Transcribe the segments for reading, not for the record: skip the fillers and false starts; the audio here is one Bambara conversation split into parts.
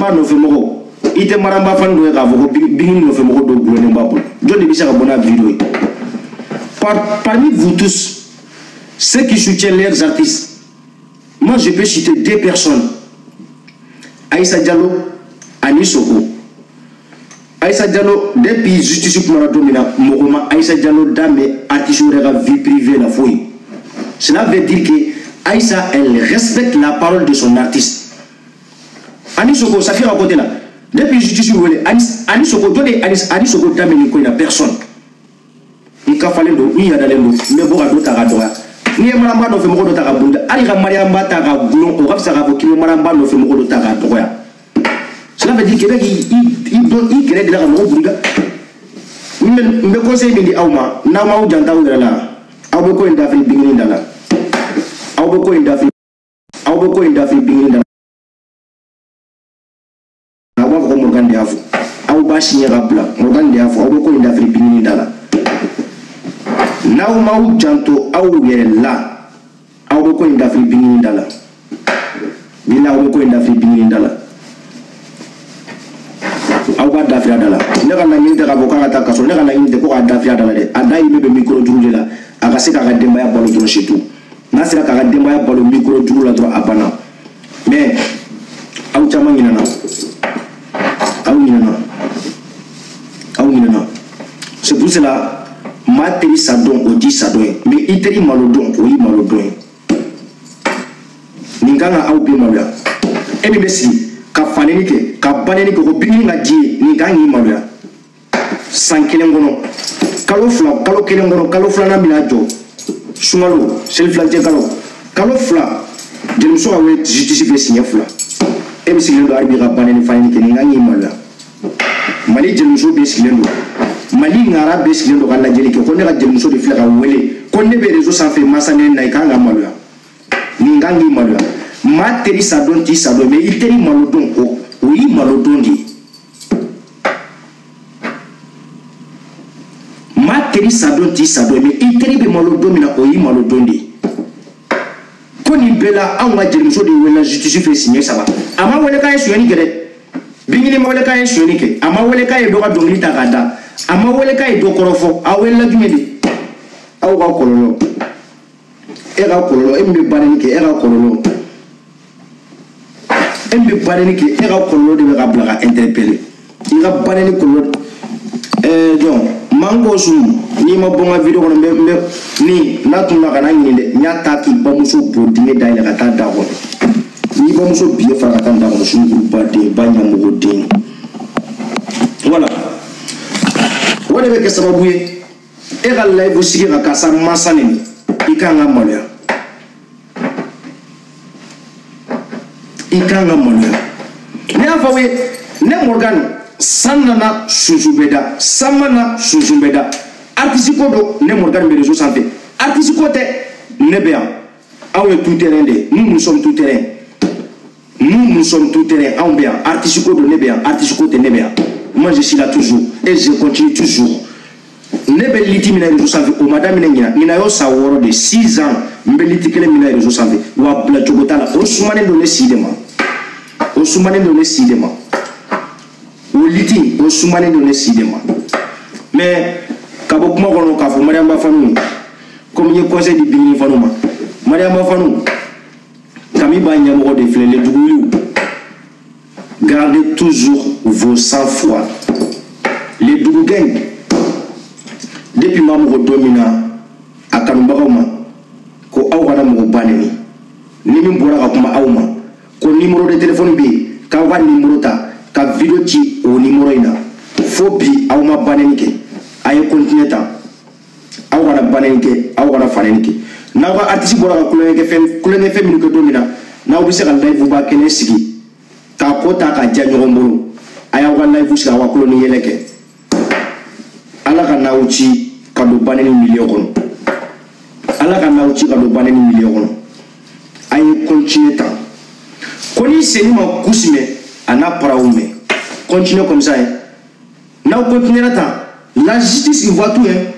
Maramba nɔfɛ mɔgɔ i tɛ Maramba fan dɔ ye k'a fɔ ko Bingini nɔfɛ mɔgɔ dɔ gulonnen b'a bolo jɔn de bɛ se ka bɔ n'a vidéo ye. Parmi vous tous, ceux qui soutiennent leurs artistes, moi je peux citer deux personnes. Aïssa Diallo, Ani Soko. Aïssa Diallo, depuis justice kumara don min na, mɔgɔ ma Aïssa Diallo da mɛn artiste yɛrɛ ka vie privée la foyi. Cela veut dire que Aïssa, elle respecte la parole de son artiste. Ani Soko, ça fait à côté là. Depuis justice wele, Ani Soko, jɔn de Ani Soko da mɛn nin ko in na, personne. N kafalen don, n yadalen don, n bɛ bɔ ka dɔ ta ka dɔgɔya. N'i ye Maramba nɔfɛ mɔgɔ dɔ ta ka boli, hali ka Mariamba ta ka gulon, o ka fisa k'a fɔ k'i bɛ Maramba nɔfɛ mɔgɔ dɔ ta k'a dɔgɔya. Cela veut dire que bɛ k'i i gɛrɛ de la ka mɔgɔ buruja. N bɛ conseil min di aw ma, n'aw m'aw janto aw yɛrɛ la, aw bɛ ko in dafiri Bingini da la. Aw bɛ ko in dafiri, aw bɛ ko in dafiri Bingini da la. Aw b'a fɔ ko Morgan de y'a fɔ. Aw b'a signé ka bila, Morgan de y'a fɔ, aw bɛ ko in dafiri Bingini da la. N'aw m'aw janto aw yɛrɛ la, aw bɛ ko in dafiri Bingini da la. Bilahi aw bɛ ko in dafiri Bingini da la. Aw b'a dafiri a da la. Ne ka laɲini tɛ k'a fɔ k'a ka taa kaso, ne ka laɲini tɛ ko k'a dafiri a da la dɛ. A da y'i bɛ micro juru de la, a ka se k'a ka denbaya balo dɔrɔn, c'est tout. N'a sera k'a ka denbaya balo micro juru la dɔrɔn, a banna. Mais aw caman ɲinɛna, aw ɲinɛna, aw ɲinɛna. C'est pour cela maa teri sa dɔn o t'i sa dɔn ye, mais i teri malo dɔn o y'i malo dɔn ye. Nin kan ka aw bɛɛ maloya. E min bɛ sigi ka faneni kɛ, ka baneni kɛ ko Bingini ka di ye, nin kan k'i maloya. San kelen kɔnɔ, kalo fila, kalo kelen kɔnɔ, kalo filanan bɛna jɔ, sunkalo seli filancɛ kalo, kalo fila, jelimuso ka wele justice fɛ siɲɛ fila. E bɛ sigilen don hali bi ka baneni faneni kɛ, nin kan k'i maloya. Mali jelimuso bɛ sigilen don, Mali ŋara bɛ sigilen don ka lajɛli kɛ ko ne ka jelimuso de filɛ ka wele ko ne bɛ réseau sanfɛ masa ne na, i kan ka maloya. Nin kan k'i maloya. Maa teri sa dɔn t'i sa dɔn, mais i teri malo dɔn o y'i malo dɔn de ye. Maa teri sa dɔn t'i sa dɔn, mais i teri bɛ malo don min na, o y'i malo dɔn de ye. Ko nin bɛɛ la anw ka jelimuso de welela justice fɛ siɲɛ saba. A ma wele k'a ye sonyɛli kɛ dɛ. Bingini ma wele k'a ye sonyɛli kɛ. A ma wele k'a ye dɔ ka dɔnkili ta k'a da. A ma wele k'a ye dɔ kɔrɔfɔ. A welela jumɛn de? Aw ka kɔlɔlɔ. E ka kɔlɔlɔ, e min bɛ banni kɛ, e ka kɔlɔlɔ. E min bɛ banni kɛ, e ka kɔlɔlɔ de bɛ ka bila ka interpeller. I ka banni kɔlɔlɔ. Jɔn, manko sun, n'i ma bɔ n ka vidéo kɔnɔ, n bɛ ni n'a tun na ka n'a ɲini dɛ, n y'a ta k'i bamuso bɔ dingɛ dayɛlɛ ka taa da kɔnɔ. N'i bamuso biye fara ka taa da kɔnɔ, sunkuruba den, ba ɲɛmɔgɔ den. Voilà. O de bɛ kɛ sababu ye e ka live sigi ka karisa mansa neni, i kan ka maloya. I kan ka maloya. Ne y'a fɔ aw ye, ne Morgan, san nana sunsun bɛ da, san ma na sunsun bɛ da. Artiste ko don, ne Morgan bɛ réseau sanfɛ. Artiste ko tɛ, ne bɛ yan. Aw ye tout terrain de ye. Nous, nous sommes tout terrain. Nous, nous sommes tout terrain. Anw bɛ yan. Artiste ko don, ne bɛ yan. Artiste ko tɛ, ne bɛ yan. Moi, je suis là toujours et je continue toujours. Ne bɛ liti min na réseau sanfɛ, o ma daminɛ ɲina. Ɲina y'o san wɔɔrɔ de, 6 ans, n bɛ liti kelen min na réseau sanfɛ. Wa bila cogo t'a la. O sumanen don ne si de ma. O sumanen don ne si de ma. O liti, o sumanen don ne si de ma. Mais ka bɔ kuma kɔnɔ k'a fɔ Mariamba Fanu, komi n ye conseil di Bingini Fanu ma. Mariamba Fanu, Kami b'a ɲɛmɔgɔ de filɛ, les duguwuliw. Gardez toujours vos sang-froid. Les dugu gang, depuis ma mɔgɔ don min na, a kanubagaw ma, ko aw kana mɔgɔ ba neni. Ni min bɔra ka kuma aw ma, ko numéro de téléphone bɛ yen, k'aw ka numéro ta, ka vidéo ci o numéro in na. Fo bi aw ma ba neni kɛ. A ye continuer tan. Aw kana ba neni kɛ, aw kana fa neni kɛ. N'aw ka artiste bɔra ka kulonkɛ fɛn minnu kɛ don min na, n'aw bɛ se ka live ba kelen sigi, k'a ko ta k'a diya ɲɔgɔn bolo, a y'aw ka live sigi, aw ka kulo ni yɛlɛ kɛ. Ala ka n'aw ci ka don banni milieu kɔnɔ. Ala ka n'aw ci ka don banni milieu kɔnɔ. A ye continuer tan. Ko ni senni ma kusi mɛn, a n'a paraw mɛn. Continuer comme ça, hein. N'aw continuera tan, la justice il voit tout, hein.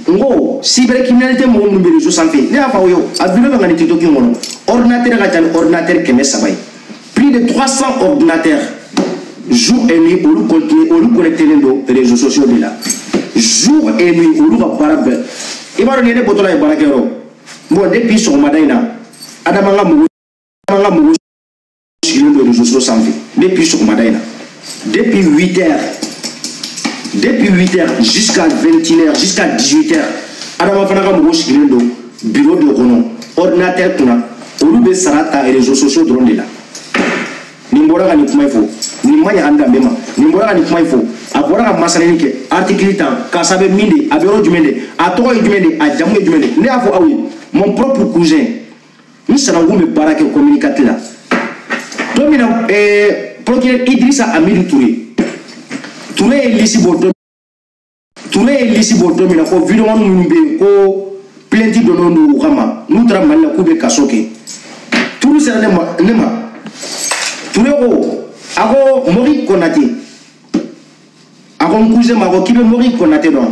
N ko cybercriminalité mɔgɔ minnu bɛ réseau sanfɛ, ne y'a fɔ aw ye, a vidéo bɛ ka nin TikTok in kɔnɔ. Ordinateur ka ca ni ordinateur 300 ye. Plus de 300 ordinateurs jour et nuit olu continue olu connecté len don réseaux sociaux de la jour et nuit olu ka baara bɛɛ. I b'a dɔn nin ye ne bɔtɔla ye baarakɛyɔrɔ. Bon, depuis sɔgɔmada in na, Adama ka mɔgɔw sigilen don réseaux sociaux sanfɛ depuis sɔgɔmada in na, depuis 8 heures, depuis 8 heures jusqu'à 21 heures, jusqu'à 18 heures, Adama fana ka mɔgɔw sigilen don bureau de kɔnɔ, ordinateur kunna, olu bɛ sara ta réseaux sociaux dɔrɔn de la. Nin bɔra ka nin kuma in fɔ, nin ma ɲɛ an danbe ma, nin bɔra ka nin kuma in fɔ, a bɔra ka masalani kɛ article tan, karisa bɛ min de, a bɛ yɔrɔ jumɛn de, a tɔgɔ ye jumɛn de, a jamu ye jumɛn de. Ne y'a fɔ aw ye, mon propre cousin, n sanankun bɛ baara kɛ communicateur la don min na, procureur Idrissa Amidou Touré ye liste bɔ don, Touré ye liste bɔ don min na ko vidéo minnu bɛ yen ko plainte donnen don u kama, n'u taara Mali la k'u bɛ kaso kɛ. Touré sera ne ma, Touré ko, a ko Mori Konate, a ko n cousin ma, a ko k'i bɛ Mori Konate dɔn?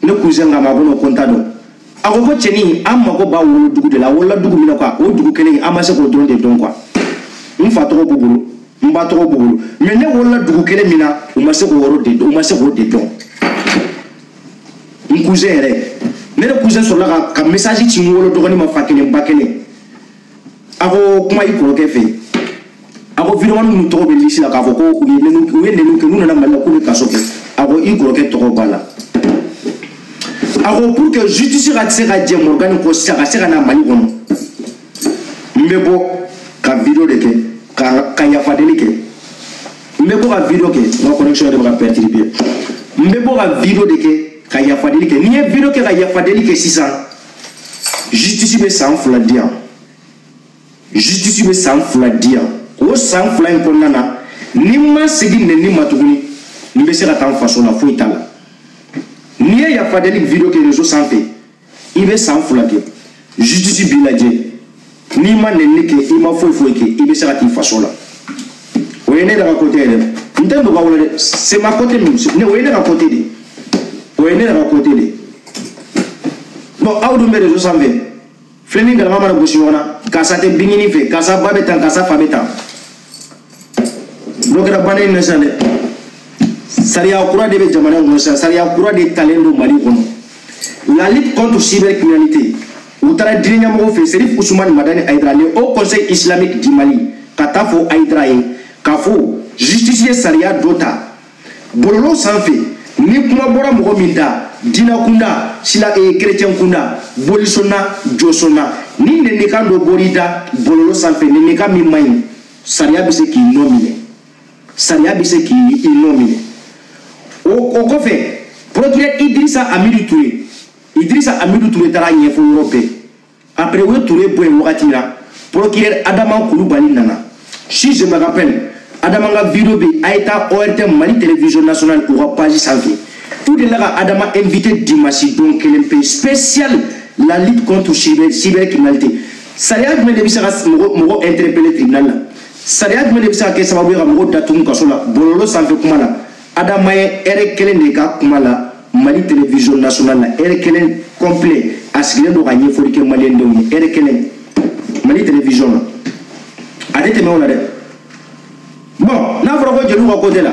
Ne cousin k'a ma, a ko non, ko n t'a dɔn. A ko ko cɛnin, an mago b'a wolodugu de la, a wolola dugu min na quoi, o dugu kelen an ma se k'o dɔrɔn de dɔn quoi. N fa tɔgɔ b'u bolo, n ba tɔgɔ b'u bolo, mais ne wolola dugu kelen min na, u ma se k'o yɔrɔ de dɔn, u ma se k'o de dɔn. N cousin yɛrɛ, ne yɛrɛ cousin sɔrɔla ka message ci n wolo dɔgɔnin ma, fa kelen ba kelen. A ko kuma i kɔrɔkɛ fɛ, a ko vidéo minnu tɔgɔ bɛ liste la k'a fɔ ko u ye nɛniw kɛ, n'u nana Mali la k'u bɛ kaso kɛ, a ko i kɔrɔkɛ tɔgɔ b'a la. A ko pour que justice ka se ka jɛ Morgan kɔ sisan, ka se ka na Mali kɔnɔ, n bɛ bɔ ka vidéo de kɛ, ka yafadeli kɛ. N bɛ bɔ ka vidéo kɛ, n ka connexion yɛrɛ bɛ ka perturber. N bɛ bɔ ka vidéo de kɛ ka yafadeli kɛ. Ni n ye vidéo kɛ ka yafadeli kɛ sisan, justice bɛ san 2 di yan. Justice bɛ san 2 di yan. O san 2 in kɔnɔna na, ni n ma segin nɛni ma tuguni, n bɛ se ka taa n faso la, foyi t'a la. N'i ye yafadeli vidéo kɛ réseau sanfɛ, i bɛ san 2 kɛ, justice b'i lajɛ. N'i ma nɛni kɛ, i ma foyi foyi kɛ, i bɛ se ka t'i faso la. O ye ne yɛrɛ ka côté yɛrɛ, n tɛ mɔgɔ wele dɛ, c'est ma côté min, o ye ne ka côté de, o ye ne yɛrɛ ka côté de. Bon, aw dun bɛ réseau sanfɛ, filɛ ni galama mana gosi ɲɔgɔn na, karisa tɛ binkini fɛ, karisa ba bɛ tan, karisa fa bɛ tan. Dɔ kɛra bannen in na sisan dɛ. Sariya kura de bɛ jamana in kɔnɔ sisan, sariya kura de talen don Mali kɔnɔ. La lutte contre cybercriminalité, u taara diinɛ ɲɛmɔgɔw fɛ, Serif Ousmane Madani Haidara, le Haut Conseil islamique du Mali, ka taa fɔ Haidara ye k'a fɔ justice ye sariya dɔ ta bɔlɔlɔ sanfɛ, ni kuma bɔra mɔgɔ min da, diinɛ kunda, sila chrétien kunda, bolisɔnna, jɔsɔnna, ni nɛnikan dɔ bɔr'i da bɔlɔlɔ sanfɛ, nɛnikan min man ɲi, sariya bɛ se k'i nɔ minɛ, sariya bɛ se k'i nɔ minɛ. O kɔfɛ, procureur Idrissa Amidou Touré, Idrissa Amidou Touré taara ɲɛfɔ yɔrɔ bɛɛ. Après u ye Touré bɔ yen wagati min na, procureur Adama Kulubali nana. Si je me rappelle, Adama ka vidéo bɛ a ye taa ORT Mali Télévision Nationale u ka page sanfɛ. Tout de la ka Adama invité dimanche don kelen pe spécial la lutte contre cybercriminalité. Sariya jumɛn de bɛ se ka mɔgɔ interpeller tribunal la? Sariya jumɛn de bɛ se ka kɛ sababu ye ka mɔgɔ datugu kaso la bɔlɔlɔ sanfɛ kuma la? Adama ye heure kelen de ka kuma la Mali Télévision Nationale la, heure kelen complet, a sigilen don ka ɲɛfɔli kɛ maliyɛn denw ye, heure kelen Mali Télévision la. A tɛ tɛmɛ o la dɛ. Bon, n'a fɔra ko jeliw ka côté la,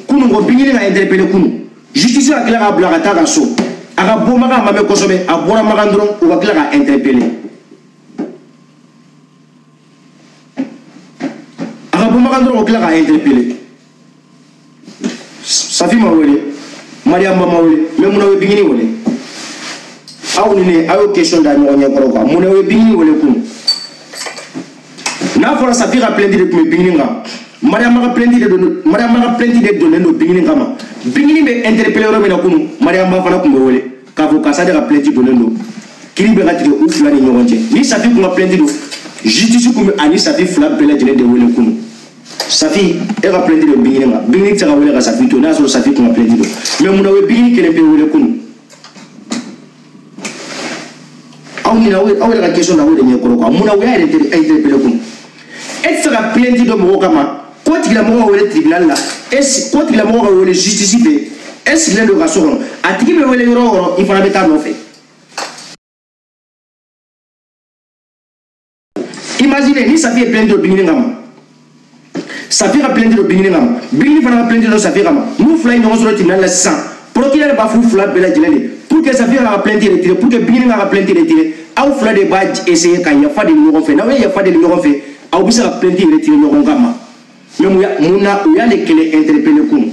kunun ko Bingini ka interpeller kunun, justice ka tila k'a bila ka taa ka so, a ka bɔ Makan ma mɛn kosɛbɛ, a bɔra Makan dɔrɔn u ka tila k'a interpeller. A ka bɔ Makan dɔrɔn u ka tila k'a interpeller. Safi ma wele, Mariam ba ma wele, mais munna u ye Bingini wele? Aw ni ne, aw y'o question da ɲɔgɔn ɲɛ kɔrɔ quoi. Munna u ye Bingini wele kunun? N'a fɔra Safi ka plainte de tun bɛ Bingini kan, Mariam ka plainte de don, Mariam ka plainte de donnen don Bingini kama. Bingini bɛ interpeller yɔrɔ min na kunun, Mariam ba fana tun bɛ wele k'a fɔ karisa de ka plainte donnen don. Kiiri bɛ ka tigɛ u fila ni ɲɔgɔn cɛ. Ni Safi kun ka plainte don, justice kun bɛ ani Safi fila bɛɛ lajɛlen de wele kunun. Safi, e ka plainte de bɛ Bingini kan. Bingini tɛ se ka wele ka Safi to, n'a y'a sɔrɔ Safi kun ka plainte don. Mais munna u ye Bingini kelen pe wele kunun? Aw ni aw yɛrɛ ka question na aw de ɲɛ kɔrɔ quoi. Munna u y'a interpeller kunun? E tɛ se ka plainte dɔ mɔgɔw kama, ko tigilamɔgɔ ka wele tribunal la, e ko tigilamɔgɔ ka wele justice fɛ, e sigilen don ka so kɔnɔ, a tigi bɛ wele yɔrɔ o yɔrɔ, i fana bɛ taa nɔfɛ. Imaginez ni Safi ye plainte dɔ Bingini kama, Safi ka plainte don Bingini kama, Bingini fana ka plainte don Safi kama. N'u fila ye ɲɔgɔn sɔrɔ tribunal la sisan, procureur b'a f'u fila bɛɛ lajɛlen de pour que Safi ka plainte retiré, pour que Bingini ka plainte retiré. Aw fila de b'a essayer ka yafa deli ɲɔgɔn fɛ. N'aw ye yafa deli ɲɔgɔn fɛ, aw bɛ se ka plainte retiré ɲɔgɔn kama. Mais mun na u y'ale kelen interpellé kun?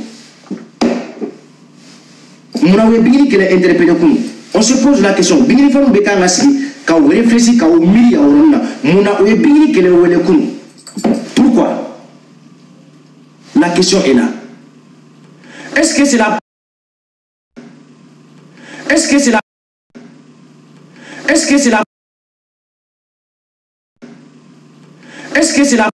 Mun na u ye Bingini kelen interpellé kun? On se pose la question. Bingini fana bɛ kan ka sigi ka o réfléchir, ka o miiri a yɔrɔnin na. Mun na u ye Bingini kelen wele kun? Pourquoi? La question est là. Est-ce que c'est la... Est-ce que c'est la... Est-ce que c'est la... Est-ce que c'est la...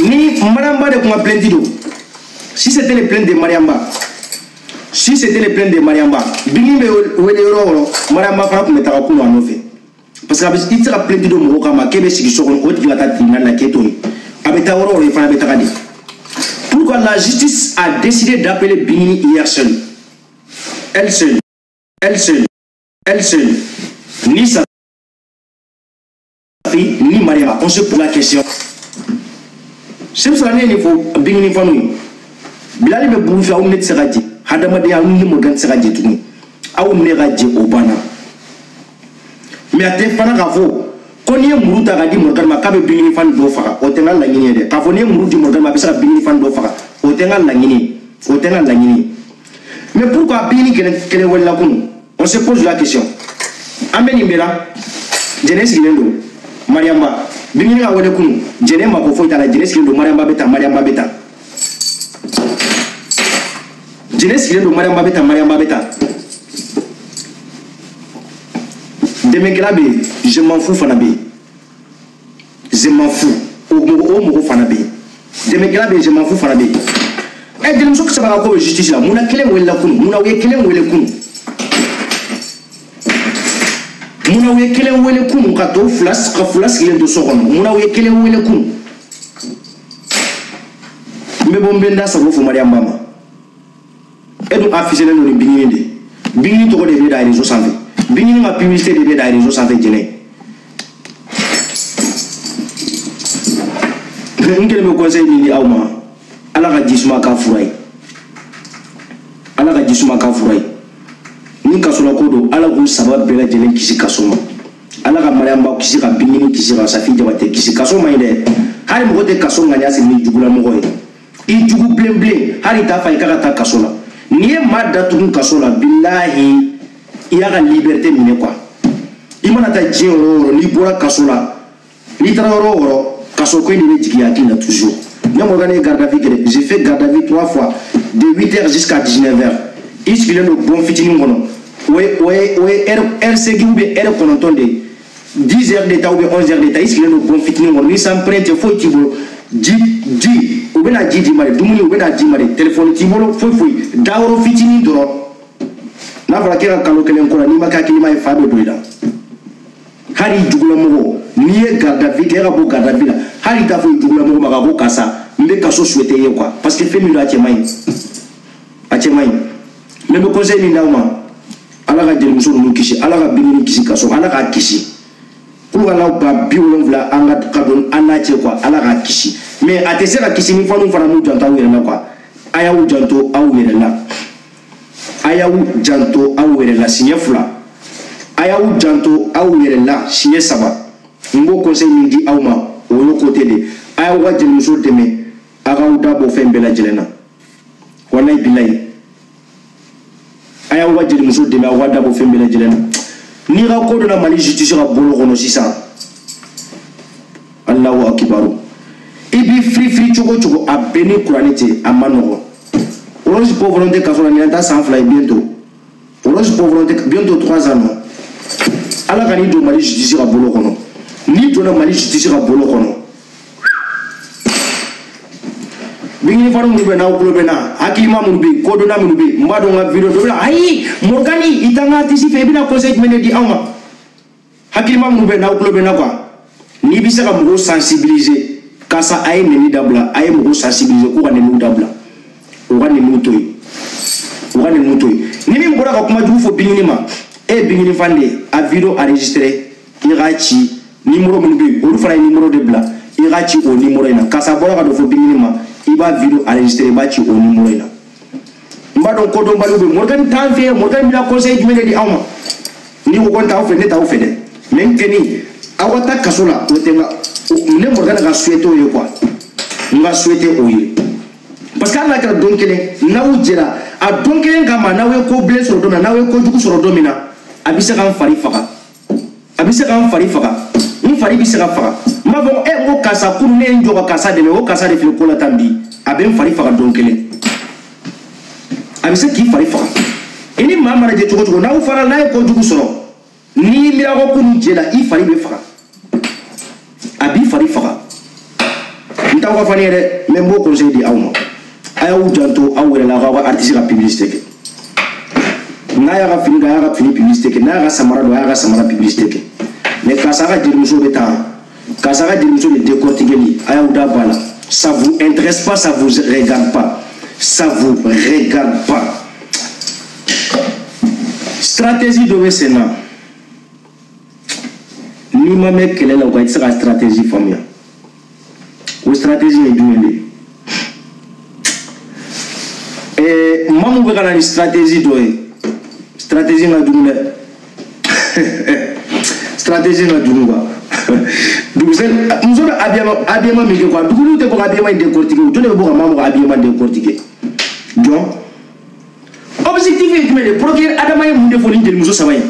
Ni Mariamba de kuma plainte do. Si c'était les plaintes de Mariamba, si c'était les plaintes de Mariamba, Bingini bɛ wele yɔrɔ o yɔrɔ, Mariamba fana tun bɛ taga kunu a nɔfɛ. Parce que a bɛ i tɛ se ka plainte do mɔgɔ kama k'e bɛ sigi so kɔnɔ, o tigi ka taa tribunal la k'e t'o ye. A bɛ taa yɔrɔ o yɔrɔ, i fana bɛ taga de. Pourquoi la justice a décidé d'appeler Bingini hier seule? Elle seule, elle seule, elle seule. Ni sa fille, ni Mariamba. On se pose la question. C'est pour ça qu'il faut Bingini fana ye. Bilali bɛ buru fɛ, aw ni ne tɛ se ka jɛ. Hadamadenya, aw ni Morgan tɛ se ka jɛ tuguni. Aw ni ne ka jɛ o banna. Mais a tɛ fana k'a fɔ ko n'i ye muru ta k'a di Morgan ma k'a bɛ Bingini fan dɔ faga, o tɛ n ka laɲini ye dɛ. K'a fɔ n'i ye muru di Morgan ma a bɛ se ka Bingini fan dɔ faga, o tɛ n ka laɲini ye. O tɛ n ka laɲini ye. Mais pourquoi Bingini kelen kelen welela kunun? On se pose la question. An bɛ nin bɛɛ la, Jɛnɛ sigilen don, Mariamba. Bingini ka wele kunun, Jɛnɛ mako foyi t'a la, Jɛnɛ sigilen don, Mariamba bɛ tan, Mariamba bɛ tan. Jɛnɛ sigilen don, Mariamba bɛ tan, Mariamba bɛ tan. Dɛmɛkɛla bɛ yen, je m'en fous fana bɛ yen. Je m'en fous, o mɔgɔ fana bɛ yen. Dɛmɛkɛla bɛ yen, je m'en fous fana bɛ yen. Ɛ jelimuso saba ka ko bɛ justice la, mun na kelen welela kunun, mun na u ye kelen wele kunun? Mun na u ye kelen wele kunun ka to fila ka fila sigilen to so kɔnɔ? Mun na u ye kelen wele kunun? N bɛ bɔ n bɛ n da sago fo Mariamba ma. E dun affiché len don ni Bingini de. Bingini tɔgɔ de bɛ da réseau sanfɛ. Bingini ka publicité de bɛ da réseau sanfɛ Jɛnɛ. N kelen bɛ conseil min di aw ma, Ala ka jisuma k'a fura ye. Ala ka jisuma k'a fura ye. Ni kasola ko don, Ala k'u saba bɛɛ lajɛlen kisi kaso ma. Ala ka Mariamba kisi, ka Bingini kisi, ka Safi Jabate kisi. Kaso man ɲi dɛ. Hali mɔgɔ tɛ kaso ŋaniya siri ni jugulamɔgɔ ye. I jugu bilen bilen, hali t'a fɔ i k'a ka taa kaso la. N'i ye maa datugu kaso la, bilahi, i y'a ka liberté minɛ quoi. I mana taa diɲɛ yɔrɔ o yɔrɔ, n'i bɔra kaso la, n'i taara yɔrɔ o yɔrɔ, kaso ko in de bɛ jigin i hakili la toujours. Ne Morgan ye garde à vue kɛ dɛ. J'ai fait garde à vue 3 fois, de 8h jusqu'à 19h. I sigilen don bon fitinin kɔnɔ. O ye heure seegin ou bien heure kɔnɔntɔn de ye. 10 heures de temps ou bien 11 heures de temps, i sigilen don bon fitinin kɔnɔ. Ni sanpɛrɛn tɛ, foyi t'i bolo. Ji, u bɛna ji d'i ma de, dumuni u bɛna d'i ma de, téléphone t'i bolo, foyi foyi. Dayɔrɔ fitinin dɔrɔn. N'a fɔra k'e ka kalo kelen ko la, n'i ma kɛ hakilima ye, fa bɛ don i la. Hali i jugulamɔgɔ, n'i ye garde à vue kɛ, e ka bɔ garde à vue la, hali i t'a fɔ i jugulamɔgɔ ma k'a ko karisa, n bɛ kaso souhaiter i ye quoi. Parce que fɛn min don, a cɛ man ɲi. A cɛ man ɲi. Mais n bɛ conseil min d'aw ma, Ala ka jelimuso ninnu kisi, Ala ka Bingini kisi kaso, Ala k'a kisi. Kulubal'aw ba 70 an ka don an n'a cɛ quoi, Ala k'a kisi. Mais a tɛ se ka kisi ni fanu fana m'u janto aw yɛrɛ la quoi. A y'aw janto aw yɛrɛ la. A y'aw janto aw yɛrɛ la siɲɛ 2. A y'aw janto aw yɛrɛ la siɲɛ 3. N b'o conseil min di aw ma, o y'o côté de. A y'aw ka jelimuso dɛmɛ, a k'aw da bɔ fɛn bɛɛ lajɛlen na. Walayi bilayi. A y'aw ka jelimuso dɛmɛ, aw ka da bɔ fɛn bɛɛ lajɛlen na. N'i ka ko donna Mali justice ka bolo kɔnɔ sisan, Alahu akibaru. I b'i firifiri cogo o cogo, a bɛɛ ni kuranɛ cɛ, a ma nɔgɔn. Orange pauvreté tɛ kaso la, ɲinan ta san 2 ye bientôt. Orange pauvreté bientôt 3 ans non. Ala ka n'i don Mali justice ka bolo kɔnɔ. N'i donna Mali justice ka bolo kɔnɔ, Bingini fanu minnu bɛ n'aw tulo bɛ na, hakilima minnu bɛ yen, kodɔnna minnu bɛ yen, n b'a dɔn n ka vidéo dɔ bɛ na, ayi Morgane i t'an ka artiste fɛ, i bɛna conseil jumɛn de di anw ma? Hakilima minnu bɛ n'aw tulo bɛ na quoi, n'i bɛ se ka mɔgɔw sensibiliser, karisa a ye nɛni dabila, a ye mɔgɔw sensibiliser k'u ka nɛniw dabila, u ka nɛniw to yen, u ka nɛniw to yen. Ni min bɔra ka kuma jugu fɔ Bingini ma, e ye Bingini fan de ye, a vidéo enregistré, i k'a ci numéro minnu bɛ yen, olu fana ye numéro de bila, i k'a ci o numéro in na. Karisa bɔra ka dɔ fɔ Bingini ma, i b'a vidéo enregistré, i b'a ci o numéro in na. N b'a dɔn kodɔnbaliw bɛ yen, Morgane t'an fɛ yen, Morgane bɛna conseil jumɛn de di anw ma? N'i ko ko n t'aw fɛ, ne t'aw fɛ dɛ, mais n kɛni aw ka taa kaso la, o tɛ n ka, ne Morgane ka souhaité o ye quoi, n ka souhaité o ye. Parce que hali n'a kɛra don kelen n'aw jɛra a don kelen kama, n'aw ye ko bilen sɔrɔ don min na, n'aw ye kojugu sɔrɔ don min na, a bɛ se k'an fari faga, a bɛ se k'an fari faga, n fari bɛ se ka faga. N b'a fɔ n ko karisa kunun ne ye n jɔ ka karisa dɛmɛ, o karisa de filɛ ko la tan bi, a bɛ n fari faga don kelen, a bɛ se k'i fari faga. I ni maa mana jɛ cogo cogo, n'aw fara n'a ye kojugu sɔrɔ, n'i miiri ko kunun jɛ la, i fari bɛ faga, a b'i fari faga. N t'aw ka fani ye dɛ, mais n b'o conseil di aw ma. A y'aw janto aw yɛrɛ la, aw ka artiste ka publicité kɛ. N'a y'a ka fini don, a y'a ka fini publicité kɛ. N'a y'a ka samara don, a y'a ka samara publicité kɛ. Mais karisa ka jelimuso bɛ tan, karisa ka jelimuso de décortiquer, a y'aw da ba la. Ça vous intéresse pas, ça vous regarde pas, ça vous regarde pas. Stratégie dɔ bɛ sen na, n'i ma mɛn kɛlɛ la o kan, i tɛ se ka stratégie faamuya. O stratégie ye jumɛn de ye? Maa mun bɛ ka na ni stratégie dɔ ye, stratégie ka jugu dɛ, stratégie ka jugu quoi. Dugusɛ muso bɛ habillement min kɛ quoi, duguniw tɛ bɔ ka habillement in décortiquer, o jɔn de bɛ bɔ ka maa mɔgɔ habillement décortiquer? Jɔn objectif ye jumɛn de ye? Procureur Adama ye mun de fɔ nin jelimuso saba in?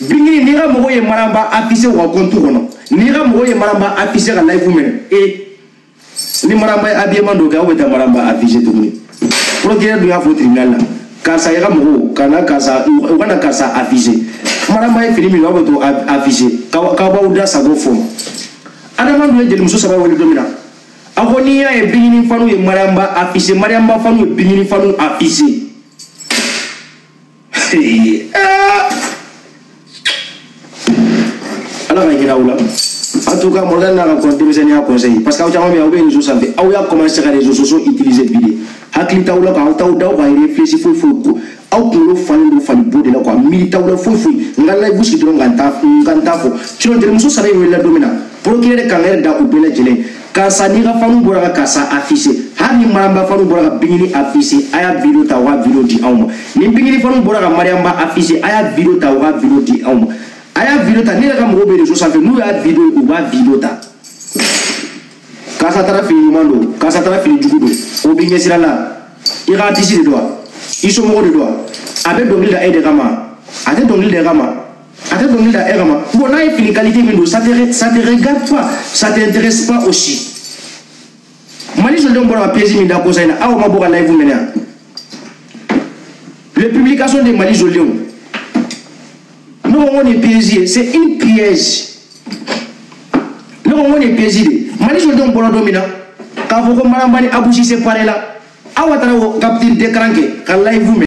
Bingini, n'i ka mɔgɔw ye Maramba affiché u ka compte kɔnɔ, n'i ka mɔgɔw ye Maramba affiché ka live minɛ, ni Maramba ye habillement dɔ kɛ, aw bɛ taa Maramba affiché tuguni. Procureur dun y'a fɔ tribunal la, karisa i ka mɔgɔw kana karisa, u kana karisa affiché. Maramba ye fini min don, aw bɛ t'o affiché, k'aw b'aw da sago fɔ. Adama dun ye jelimuso saba wele don min na, a ko n'i y'a ye Bingini fanu ye Maramba affiché, Maramba fanu ye Bingini fanu affiché. Ala ka hinɛ aw la. En tout cas, Morgane n'a ka denmisɛnninya conseil, parce que aw caman bɛ yen, aw bɛ réseau sanfɛ, aw y'a commencé ka réseaux sociaux utiliser bi de. Hakili t'aw la, k'aw t'aw da ka réfléchir foyi foyi ko aw kunkolo falen don fali bo de la quoi, miiri t'aw la foyi foyi. N ka live sigi dɔrɔn ka n ta fɔ. Sinon jelimuso saba in welela don min na, procureur kan ka da u bɛɛ lajɛlen. Karisa n'i ka fanu bɔra ka karisa affiché, hali ni Maramba fanu bɔra ka Bingini affiché, a y'a vidéo ta, u ka vidéo di anw ma. Ni Bingini fanu bɔra ka Mariamba affiché, a y'a vidéo ta, u ka vidéo di anw ma. A y'a vidéo ta, ne yɛrɛ ka mɔgɔw bɛ réseau sanfɛ, n'u y'a vidéo, u b'a vidéo ta. Karisa taara fini ɲuman don, karisa taara fini jugu don, o b'i ɲɛsira la. I ka artiste de don wa? I somɔgɔw de don wa? A bɛ dɔnkili da e de kama, a tɛ dɔnkili da e kama, a tɛ dɔnkili da e kama. Bon, n'a ye fini qualité min don, ça te regarde pas, ça t'intéresse pas aussi. Mali jolidenw bɔra ka piège min da kosa in na, aw ma bɔ ka live minɛ yan. Les publications de Mali jolidenw, ne ko n ko nin ye piège ye, c'est une piège. Ne ko n ko nin ye piège de ye. Mali jolidenw bɔra don min na k'a fɔ ko Maramba ni Abou Cissé paré la, aw ka taara o capture d'écran kɛ ka live minɛ.